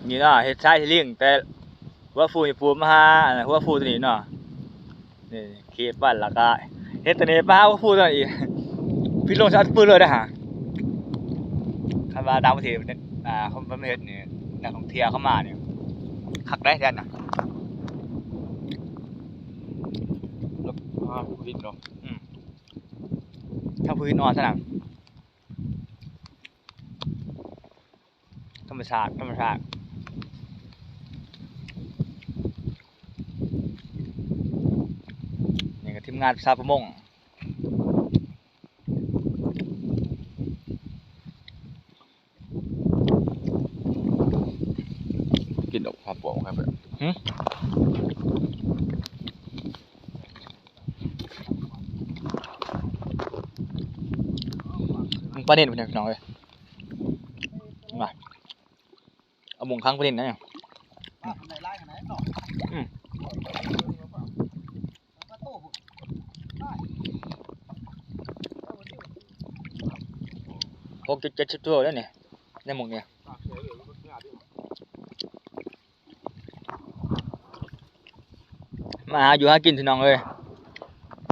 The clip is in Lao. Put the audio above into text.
ນີ້ເນາະ ເຮັດຊາຍທີ່ລິງ ແຕ່ຫົວຟູນີ້ປູມາຫາ ອັນ ຫົວຟູຕົວນີ້ເນາະ. ນີ້ ເຄບໄວ້ ແລ້ວກະເຮັດຕົວນີ້ໄປຫາຫົວຟູຕົວນັ້ນອີກ ປິດລົງຊະ ປຶ້ດເລີຍເດ້ຫາ. ຄັນວ່າຕ່າງປະເທດ ອ່າ ເຂົາມາເຮັດນີ້ ນັກທ່ອງທ່ຽວເຂົ້າມານີ້ ຄັກເດ້ແທ້ນະ. ອືມ ຖ້າຜູ້ຫີນອ່ອນຊັ້ນນະ. ທຳມະຊາດ ທຳມະຊາດ ນີ້ກໍທີມງານຊາວປະມົງ ກິນດອກຫອມປອມຄັກເລີຍ. ຫື ປານິນ ພີ່ນ້ອງເອີຍ ມາ ເອົາໝົງຂັງປານິນນະ. ອືມ ຫົກຈຸດເຈັດສິບໂລແລ້ວນີ້ ໃນໝ່ອງນີ້ ມາຫາຢູ່ຫາກິນ ພີ່ນ້ອງເອີຍ.